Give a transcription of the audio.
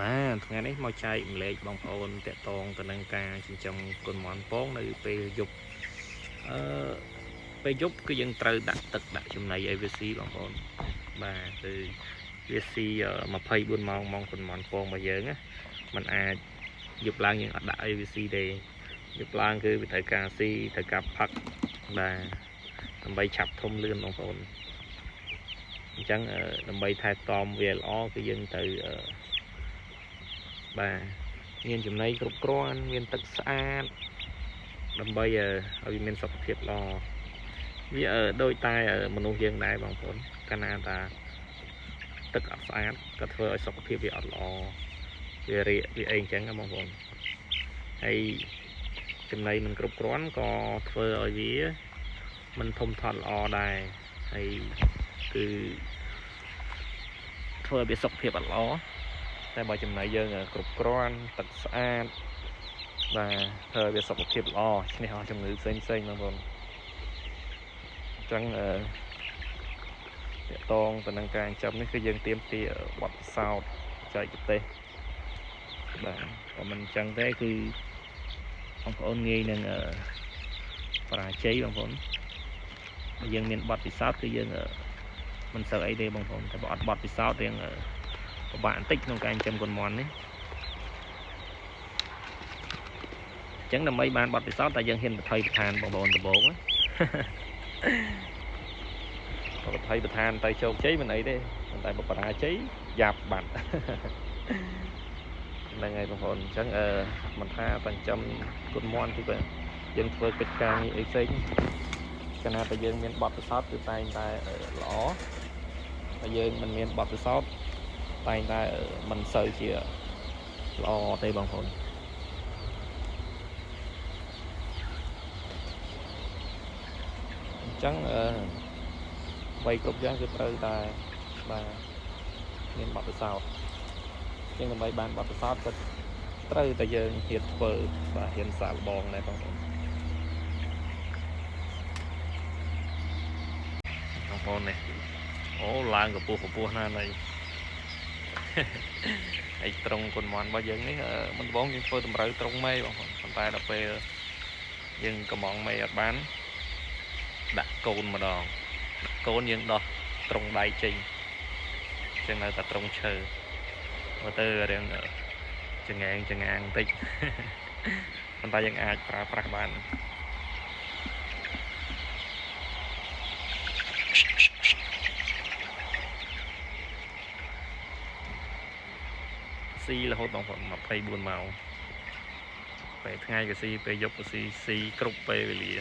បាទថ្ងៃនេះមកចែកម្លែកបងប្អូនតាក់ទងទៅនឹងការចិញ្ចឹមកូនមាន់ពងនៅពេលយប់អឺពេលយប់គឺយើងត្រូវដាក់ទឹកដាក់ចំណីឲ្យវាស៊ីបងប្អូនបាទគឺវាស៊ី24ម៉ោងម៉ោងកូនមាន់ពងរបស់យើងណាมันអាចយប់ឡើងយើងអត់ដាក់ឲ្យវាស៊ីទេយប់ឡើងគឺវាត្រូវការស៊ីត្រូវការផឹកបាទដើម្បីឆាប់ធំលឿនបងប្អូនអញ្ចឹងដើម្បីថែទាំវាល្អគឺយើងត្រូវបាទមានចំណីគ្រប់គ្រាន់មានទឹកស្អាតដើម្បីឲ្យវាមានសុខភាពល្អវាដូចតែមនុស្សយើងដែរបងប្អូនកាលណាតាទឹកអត់ស្អាតក៏ធ្វើឲ្យសុខភាពវាអត់ល្អវារាកវាអីអញ្ចឹងណាបងប្អូនហើយចំណីមិនគ្រប់គ្រាន់ក៏ធ្វើឲ្យវាមិនធំធាត់ល្អដែរហើយគឺធ្វើឲ្យវាសុខភាពអត់ល្អតែបើចំណីយើងគ្រប់គ្រាន់ទឹកស្អាតបាទធ្វើឲ្យវាសុខភាពល្អឈ្នះអស់ជំងឺផ្សេងផ្សេងបងប្អូនអញ្ចឹងតកតងទៅនឹងការចិញ្ចឹមនេះគឺយើងទាមទារបទពិសោធន៍បច្ចេកទេសបាទបើមិនអញ្ចឹងទេគឺបងប្អូនងាយនឹងបរាជ័យបងប្អូនបើយើងមានបទពិសោធន៍គឺយើងមិនសូវអីទេបងប្អូនតែបើអត់បទពិសោធន៍រៀងពិបាកបន្តិចក្នុងការចិញ្ចឹមកូនមាន់នេះអញ្ចឹងដើម្បីបានបទពិសោធន៍តែយើងហ៊ានបថុយប្រឋានបងប្អូនដំបូងណាបថុយប្រឋានទៅជោគជ័យមិនអីទេប៉ុន្តែបើបរាជ័យយ៉ាប់បាត់ហ្នឹងហើយបងប្អូនអញ្ចឹងមិនថាតែចិញ្ចឹមកូនមាន់ទីបើយើងធ្វើកិច្ចការងារអីផ្សេងកាលណាតែយើងមានបទពិសោធន៍គឺតែងតែល្អតែយើងមិនមានបទពិសោធន៍តែងតែមិនសូវជាល្អទេបងប្អូនអញ្ចឹងអ្វីគ្រប់យ៉ាងគឺត្រូវតែបាទមានបទពិសោធន៍ជាងដើម្បីបានបទពិសោធន៍ក៏ត្រូវតែយើងហ៊ានធ្វើបាទហ៊ានសាកល្បងដែរបងប្អូនបងប្អូននេះអូឡើងកម្ពស់កម្ពស់ណាស់នៃហើយត្រង់កូនមាន់របស់យើងនេះមិនដំបងយើងធ្វើតម្រូវត្រង់មេបងប្អូនប៉ុន្តែដល់ពេលយើងកំងមេអត់បានដាក់កូនម្ដងដាក់កូនយើងដោះត្រង់ដៃចេញអញ្ចឹងនៅតែត្រង់ឈើមើលទៅរៀងចង្អែងចង្អាងបន្តិចប៉ុន្តែយើងអាចប្រើប្រាស់បានស៊ីរហូតបងប្អូន24ម៉ោងពេលថ្ងៃក៏ស៊ីពេលយប់ក៏ស៊ីស៊ីគ្រប់ពេលវេលា